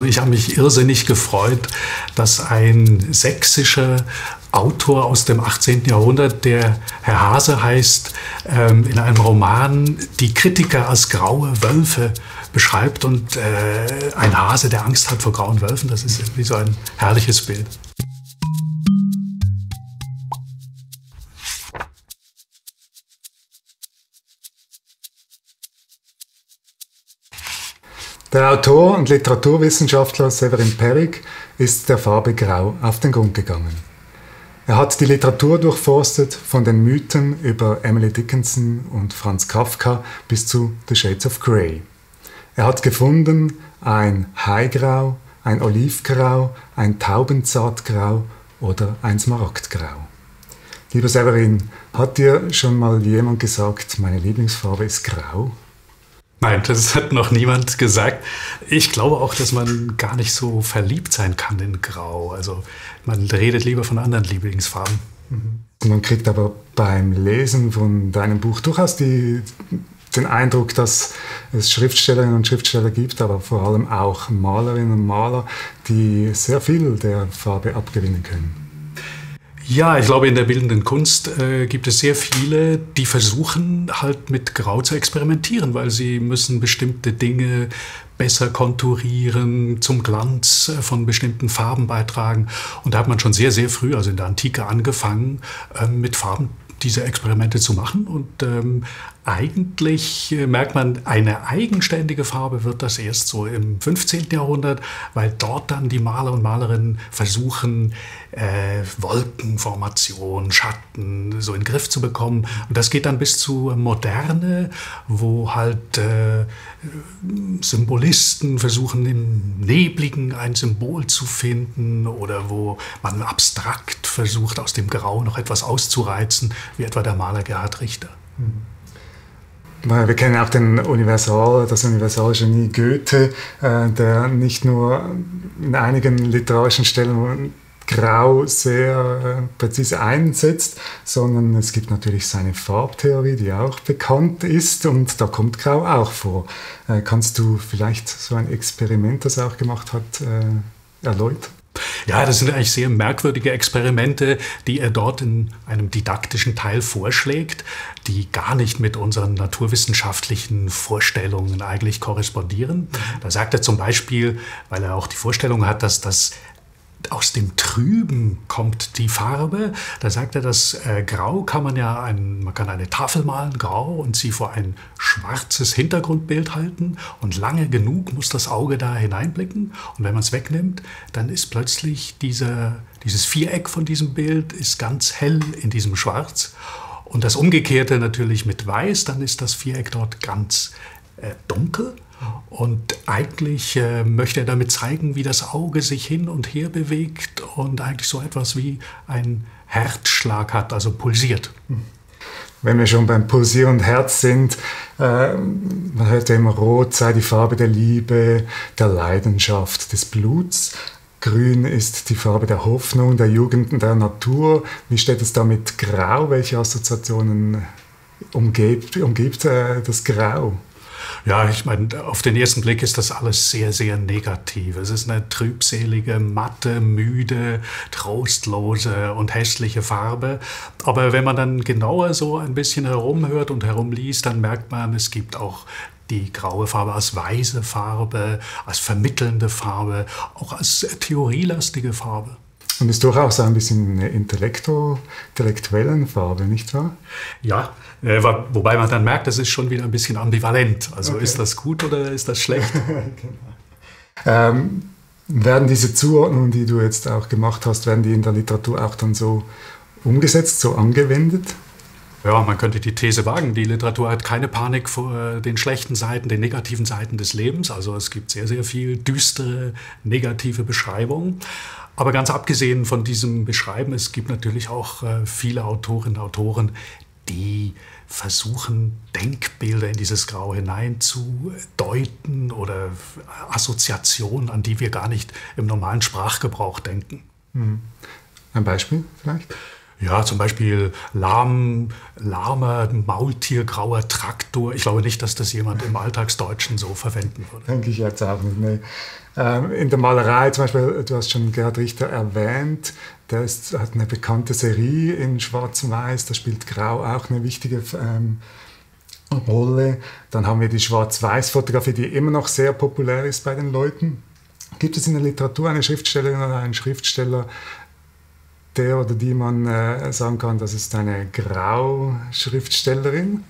Ich habe mich irrsinnig gefreut, dass ein sächsischer Autor aus dem 18. Jahrhundert, der Herr Hase heißt, in einem Roman die Kritiker als graue Wölfe beschreibt und ein Hase, der Angst hat vor grauen Wölfen, das ist irgendwie so ein herrliches Bild. Der Autor und Literaturwissenschaftler Severin Perrig ist der Farbe Grau auf den Grund gegangen. Er hat die Literatur durchforstet, von den Mythen über Emily Dickinson und Franz Kafka bis zu The Shades of Grey. Er hat gefunden ein Haigrau, ein Olivgrau, ein Taubenzartgrau oder ein Smaragdgrau. Lieber Severin, hat dir schon mal jemand gesagt, meine Lieblingsfarbe ist Grau? Nein, das hat noch niemand gesagt. Ich glaube auch, dass man gar nicht so verliebt sein kann in Grau. Also man redet lieber von anderen Lieblingsfarben. Man kriegt aber beim Lesen von deinem Buch durchaus den Eindruck, dass es Schriftstellerinnen und Schriftsteller gibt, aber vor allem auch Malerinnen und Maler, die sehr viel der Farbe abgewinnen können. Ja, ich glaube, in der bildenden Kunst gibt es sehr viele, die versuchen halt mit Grau zu experimentieren, weil sie müssen bestimmte Dinge besser konturieren, zum Glanz von bestimmten Farben beitragen. Und da hat man schon sehr, sehr früh, also in der Antike, angefangen, mit Farben diese Experimente zu machen. Und eigentlich merkt man, eine eigenständige Farbe wird das erst so im 15. Jahrhundert, weil dort dann die Maler und Malerinnen versuchen, Wolkenformation, Schatten so in den Griff zu bekommen. Und das geht dann bis zur Moderne, wo halt Symbolisten versuchen, im Nebligen ein Symbol zu finden oder wo man abstrakt versucht, aus dem Grau noch etwas auszureizen, wie etwa der Maler Gerhard Richter. Wir kennen auch das Universalgenie Goethe, der nicht nur in einigen literarischen Stellen Grau sehr präzise einsetzt, sondern es gibt natürlich seine Farbtheorie, die auch bekannt ist, und da kommt Grau auch vor. Kannst du vielleicht so ein Experiment, das er auch gemacht hat, erläutern? Ja, das sind eigentlich sehr merkwürdige Experimente, die er dort in einem didaktischen Teil vorschlägt, die gar nicht mit unseren naturwissenschaftlichen Vorstellungen eigentlich korrespondieren. Da sagt er zum Beispiel, weil er auch die Vorstellung hat, dass das aus dem Trüben kommt die Farbe. Da sagt er, das Grau kann man ja, man kann eine Tafel malen, grau, und sie vor ein schwarzes Hintergrundbild halten. Und lange genug muss das Auge da hineinblicken. Und wenn man es wegnimmt, dann ist plötzlich dieses Viereck von diesem Bild ist ganz hell in diesem Schwarz. Und das Umgekehrte natürlich mit Weiß, dann ist das Viereck dort ganz dunkel. Und eigentlich möchte er damit zeigen, wie das Auge sich hin und her bewegt und eigentlich so etwas wie ein Herzschlag hat, also pulsiert. Wenn wir schon beim pulsierenden Herz sind, man hört ja immer, Rot sei die Farbe der Liebe, der Leidenschaft, des Bluts. Grün ist die Farbe der Hoffnung, der Jugend und der Natur. Wie steht es da mit Grau? Welche Assoziationen umgibt das Grau? Ja, ich meine, auf den ersten Blick ist das alles sehr, sehr negativ. Es ist eine trübselige, matte, müde, trostlose und hässliche Farbe. Aber wenn man dann genauer so ein bisschen herumhört und herumliest, dann merkt man, es gibt auch die graue Farbe als weise Farbe, als vermittelnde Farbe, auch als theorielastige Farbe. Und ist durchaus ein bisschen eine intellektuellen Farbe, nicht wahr? Ja, wobei man dann merkt, das ist schon wieder ein bisschen ambivalent. Also okay. Ist das gut oder ist das schlecht? Genau. Werden diese Zuordnungen, die du jetzt auch gemacht hast, werden die in der Literatur auch dann so umgesetzt, so angewendet? Ja, man könnte die These wagen, die Literatur hat keine Panik vor den schlechten Seiten, den negativen Seiten des Lebens. Also es gibt sehr, sehr viel düstere, negative Beschreibungen. Aber ganz abgesehen von diesem Beschreiben, es gibt natürlich auch viele Autorinnen und Autoren, die versuchen, Denkbilder in dieses Grau hineinzudeuten oder Assoziationen, an die wir gar nicht im normalen Sprachgebrauch denken. Ein Beispiel vielleicht? Ja, zum Beispiel lahmer Maultiergrauer Traktor. Ich glaube nicht, dass das jemand im Alltagsdeutschen so verwenden würde. Denke ich jetzt auch nicht. Nee. In der Malerei zum Beispiel, du hast schon Gerhard Richter erwähnt, hat eine bekannte Serie in Schwarz-Weiß, da spielt Grau auch eine wichtige Rolle. Dann haben wir die Schwarz-Weiß-Fotografie, die immer noch sehr populär ist bei den Leuten. Gibt es in der Literatur eine Schriftstellerin oder einen Schriftsteller, der oder die man sagen kann, das ist eine Grau-Schriftstellerin?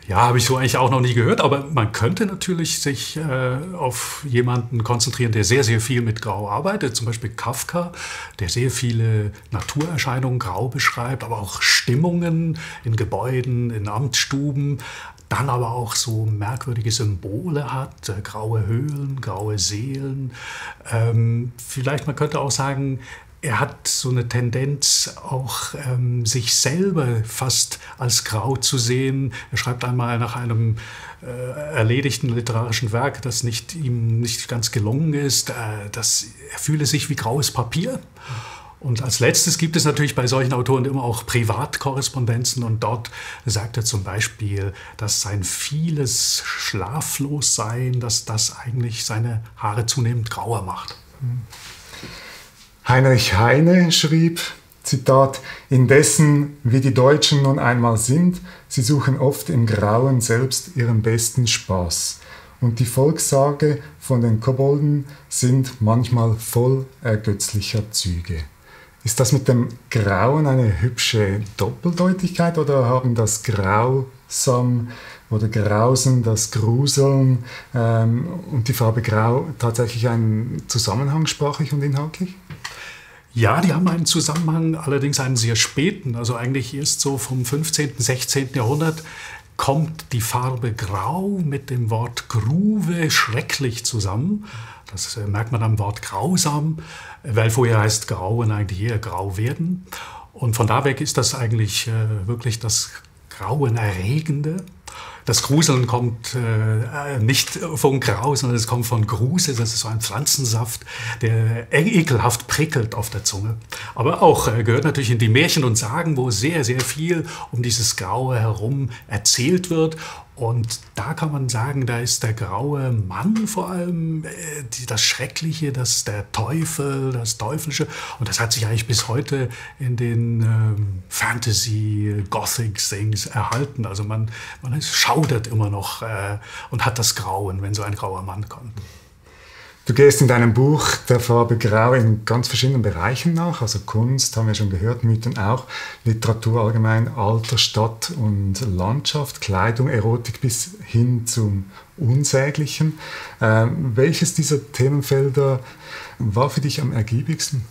Ja, habe ich so eigentlich auch noch nie gehört, aber man könnte natürlich sich auf jemanden konzentrieren, der sehr, sehr viel mit Grau arbeitet, zum Beispiel Kafka, der sehr viele Naturerscheinungen grau beschreibt, aber auch Stimmungen in Gebäuden, in Amtsstuben, dann aber auch so merkwürdige Symbole hat, graue Höhlen, graue Seelen. Vielleicht man könnte auch sagen, er hat so eine Tendenz, auch sich selber fast als grau zu sehen. Er schreibt einmal nach einem erledigten literarischen Werk, das ihm nicht ganz gelungen ist, dass er fühle sich wie graues Papier. Und als letztes gibt es natürlich bei solchen Autoren immer auch Privatkorrespondenzen. Und dort sagt er zum Beispiel, dass sein vieles Schlaflossein, dass das eigentlich seine Haare zunehmend grauer macht. Heinrich Heine schrieb, Zitat, indessen, wie die Deutschen nun einmal sind, sie suchen oft im Grauen selbst ihren besten Spaß. Und die Volkssage von den Kobolden sind manchmal voll ergötzlicher Züge. Ist das mit dem Grauen eine hübsche Doppeldeutigkeit oder haben das Grausam oder Grausen, das Gruseln und die Farbe Grau tatsächlich einen Zusammenhang sprachlich und inhaltlich? Ja, die haben einen Zusammenhang, allerdings einen sehr späten, also eigentlich erst so vom 15., 16. Jahrhundert kommt die Farbe Grau mit dem Wort Gruve schrecklich zusammen. Das merkt man am Wort grausam, weil vorher heißt Grauen eigentlich eher grau werden. Und von da weg ist das eigentlich wirklich das Grauenerregende. Das Gruseln kommt nicht von Grau, sondern es kommt von Gruse. Das ist so ein Pflanzensaft, der ekelhaft prickelt auf der Zunge. Aber auch gehört natürlich in die Märchen und Sagen, wo sehr, sehr viel um dieses Graue herum erzählt wird. Und da kann man sagen, da ist der graue Mann vor allem das Schreckliche, das der Teufel, das Teuflische. Und das hat sich eigentlich bis heute in den Fantasy-Gothic-Things erhalten. Also man schaudert immer noch und hat das Grauen, wenn so ein grauer Mann kommt. Du gehst in deinem Buch der Farbe Grau in ganz verschiedenen Bereichen nach, also Kunst, haben wir schon gehört, Mythen auch, Literatur allgemein, Alter, Stadt und Landschaft, Kleidung, Erotik bis hin zum Unsäglichen. Welches dieser Themenfelder war für dich am ergiebigsten?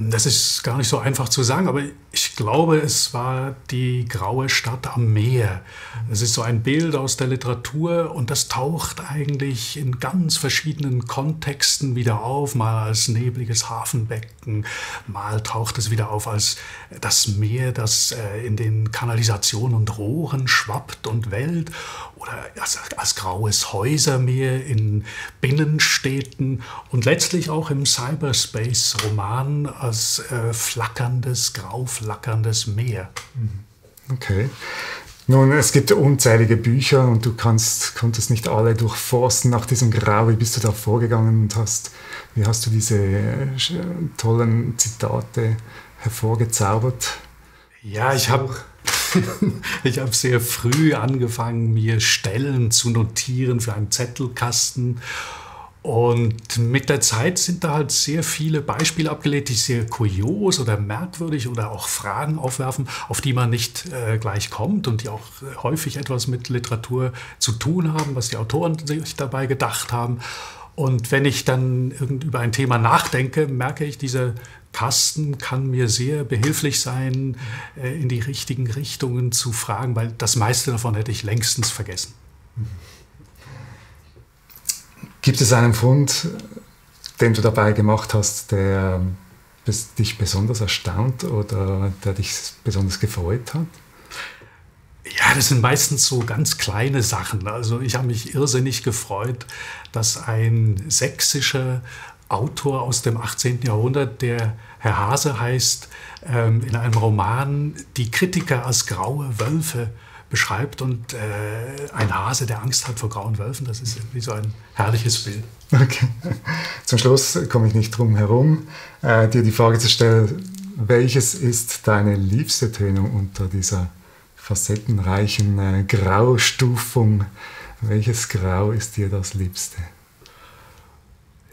Das ist gar nicht so einfach zu sagen, aber ich glaube, es war die graue Stadt am Meer. Es ist so ein Bild aus der Literatur und das taucht eigentlich in ganz verschiedenen Kontexten wieder auf. Mal als nebliges Hafenbecken, mal taucht es wieder auf als das Meer, das in den Kanalisationen und Rohren schwappt und wellt. Oder als graues Häusermeer in Binnenstädten und letztlich auch im Cyberspace-Roman als grau flackerndes Meer. Okay. Nun, es gibt unzählige Bücher und du konntest nicht alle durchforsten nach diesem Grau. Wie bist du da vorgegangen und wie hast du diese tollen Zitate hervorgezaubert? Ja, ich habe sehr früh angefangen, mir Stellen zu notieren für einen Zettelkasten. Und mit der Zeit sind da halt sehr viele Beispiele abgelegt, die sehr kurios oder merkwürdig oder auch Fragen aufwerfen, auf die man nicht gleich kommt und die auch häufig etwas mit Literatur zu tun haben, was die Autoren sich dabei gedacht haben. Und wenn ich dann über ein Thema nachdenke, merke ich, dieser Kasten kann mir sehr behilflich sein, in die richtigen Richtungen zu fragen, weil das meiste davon hätte ich längstens vergessen. Gibt es einen Fund, den du dabei gemacht hast, der dich besonders erstaunt oder der dich besonders gefreut hat? Ja, das sind meistens so ganz kleine Sachen. Also ich habe mich irrsinnig gefreut, dass ein sächsischer Autor aus dem 18. Jahrhundert, der Herr Hase heißt, in einem Roman die Kritiker als graue Wölfe beschreibt und ein Hase, der Angst hat vor grauen Wölfen, das ist irgendwie so ein herrliches Bild. Okay. Zum Schluss komme ich nicht drum herum, dir die Frage zu stellen, welches ist deine liebste Tönung unter dieser facettenreichen Graustufung? Welches Grau ist dir das Liebste?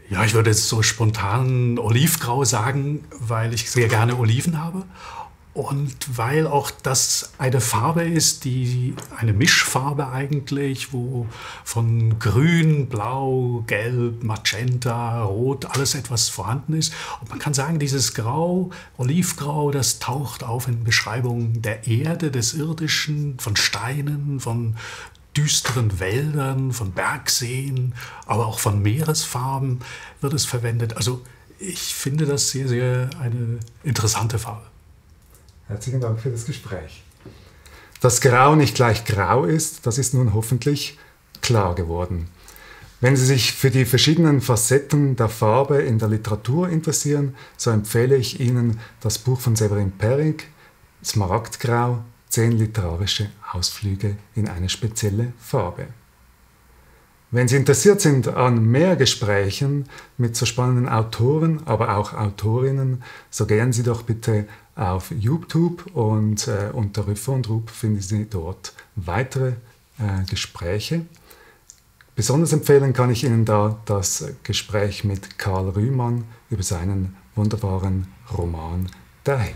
Ja, ich würde jetzt so spontan Olivgrau sagen, weil ich sehr gerne Oliven habe und weil auch das eine Farbe ist, die eine Mischfarbe eigentlich, wo von Grün, Blau, Gelb, Magenta, Rot alles etwas vorhanden ist. Und man kann sagen, dieses Grau, Olivgrau, das taucht auf in Beschreibungen der Erde, des Irdischen, von Steinen, von düsteren Wäldern, von Bergseen, aber auch von Meeresfarben wird es verwendet. Also ich finde das sehr, sehr eine interessante Farbe. Herzlichen Dank für das Gespräch. Dass Grau nicht gleich Grau ist, das ist nun hoffentlich klar geworden. Wenn Sie sich für die verschiedenen Facetten der Farbe in der Literatur interessieren, so empfehle ich Ihnen das Buch von Severin Perrig, Smaragdgrau, 10 literarische Ausflüge in eine spezielle Farbe. Wenn Sie interessiert sind an mehr Gesprächen mit so spannenden Autoren, aber auch Autorinnen, so gehen Sie doch bitte auf YouTube und unter Rüffer und Rupp finden Sie dort weitere Gespräche. Besonders empfehlen kann ich Ihnen da das Gespräch mit Karl Rühmann über seinen wunderbaren Roman Der Held.